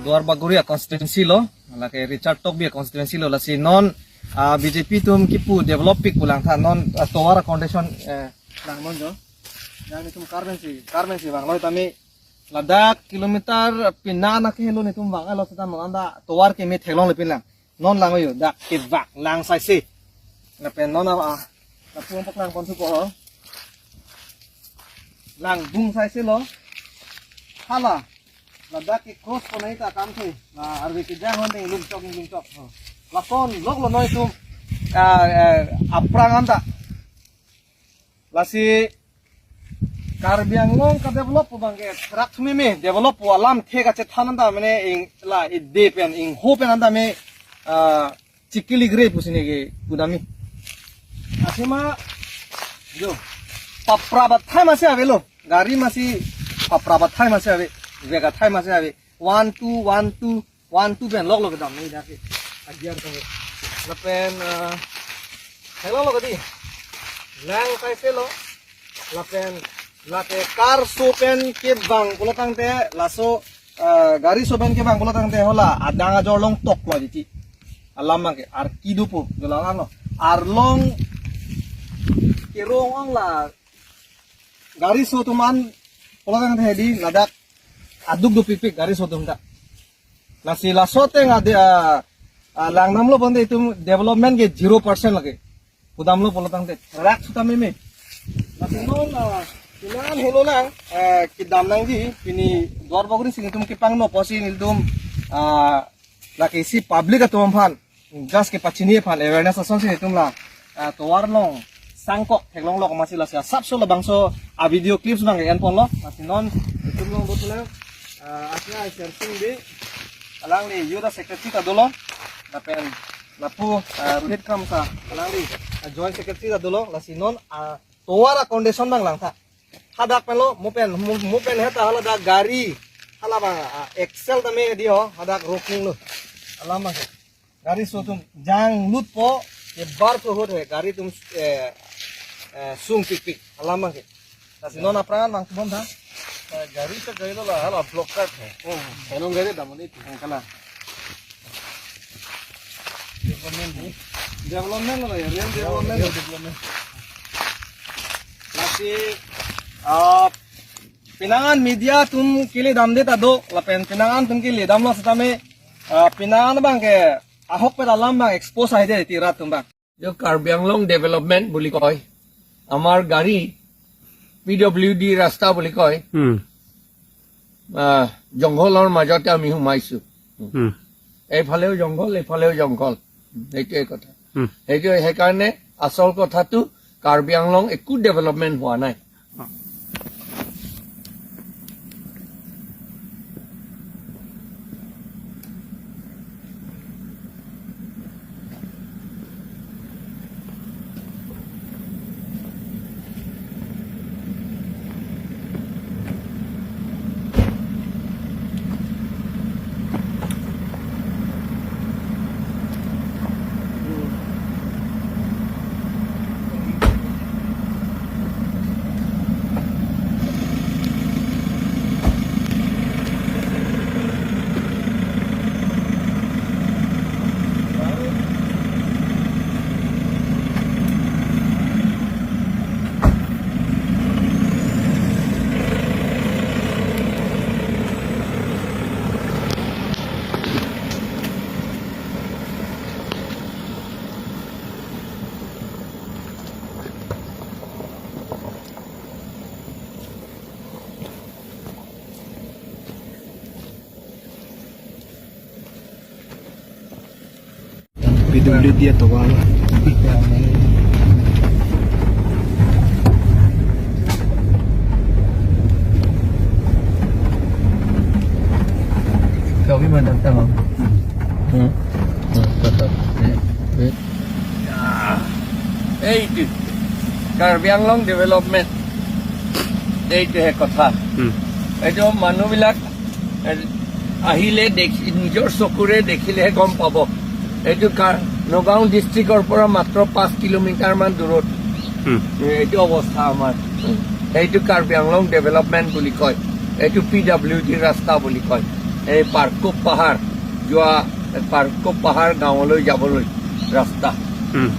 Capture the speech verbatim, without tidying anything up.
Duar Bagori a constituency lo, lake Richard Tokbi a constituency lo, lasi non, ah, B J P atum kipu develop pik pu langtha non, ah, tovar a condition, eh, lang non jo. Yang netum karben si, karben si vanglo tame ladak kilometer pina na ke helo netum vang alo seta non anta tovar keme theklongle pin lang. Non lang yo, dak kevak lang saise. Lapen non a, a, lapu paklang pon thupo ho. Lang bung saise lo. Hala. Ladak ke cross ko nai ta kam the. Na arve kejang hon dei lungchok lungchok. Ho. Lason lok lo noi tum. Ah, eh, aphrang anta. Lasi Karbi Anglong ka develop pu abang ke therak thumi me develop pu alamthe kachethan anta mene ing la ide pen ingho pen anta me, ah, chikili gre pusi ne ke kudami. Asima jo papra bathai masi avelo. Gari masi papra bathai masi ave. Vega thai masi ave. One two, one two, one two pen lok lok dam ni dak ke. Agiar ko. Lapen, ah, hello lo kadi. Lang saise lo. Lapen lake car so pen kevang pulo tangte laso, ah, gari so pen kevang pulo tangte hola adang ajor long tok lo jiti. Alam abang ke arki dupu dolang lo. Arlong kerong ong la gari so atum an pulo tangte di ladak aduk dupikpik gari so atum ta. Lasi laso ateng ade, ah, ah, lang namlo bonde itum development ke zero percent lake. Kudamlo pulo tangte therak suta meme. Lasi non, ah, inan helo lang, eh, kedam nangji pini Duar Bagori si netum kepangno pusi netum, ah, lake isi public atum aphan just kepachini aphan awareness ason si netum la, ah, tovar along sangkok theklong lok masi lasi asapso labangso a video clips abang en ponlo. Lasi non netum long botlo, ah, asya share sing di alangli youth secretary ta dolo. Lapen lapu, ah, Rohit Kramsa alangli, ah, joint secretary ta dolo. Lasi non, ah, tovar a condition abang langtha. Hadak pen lo, mo pen, mo, mo pen heta hala dak gari, hala abang, ah, Excel tame di ho, hadak rokning lo. Alam abang. Gari so atum jang lutpo, ke bar so hot he, gari atum, eh, eh, sungpikpik. Alam abang ke. Lasi non apran abang bom tha. Eh, gari ta gari lo la, hala block card he. Oh, helong gari damon itu. Ang kala. Development, eh? Development lo ya, real development. Real development. Lasi, ah, pinangan media atum kele damde ta do, lapen pinangan atum kele damlo setame, ah, pinangan abang ke ahok pen alam abang expose aide ti rat atum abang. এইটো কাৰ্বি আংলং ডেভেলপমেণ্ট বুলি কয়। আমাৰ গাড়ী P W D ৰাস্তা বুলি কয়। হুম। আহ, জংঘলৰ মাজতে আমি সোমাইছো। হুম। এইফালেও জংঘল, এইফালেও জংঘল। সেইটোৱে কথা। হুম। সেইটো, সেইকাৰণে আচল কথাটো কাৰ্বি আংলং একো ডেভেলপমেণ্ট হোৱা নাই। পি ডব্লিউ ডি এ তো ভালো। Kami mana tahu? Hmm. Hmm. Tetap. Eh, eh. এইটো কাৰ্বি আংলং ডেভেলপমেণ্ট, এইটোহে কথা। হুম। এইটো মানুহবিলাক, এ, আহিলে দেখি, নিজৰ চকুৰে দেখিলেহে গম পাব। এইটো কা-, নগাঁও ডিষ্ট্ৰিক্টৰ পৰা মাত্ৰ পাঁচ কিলোমিটাৰমান দূৰত। হুম। এইটো অৱস্থা আমাৰ। এইটো কাৰ্বি আংলং ডেভেলপমেণ্ট বুলি কয়, এইটো পি ডব্লিউ ডি ৰাস্তা বুলি কয়। এই পাৰকুপ পাহাৰ যোৱা, এই পাৰকুপ পাহাৰ গাঁৱলৈ যাবলৈ ৰাস্তা। উম।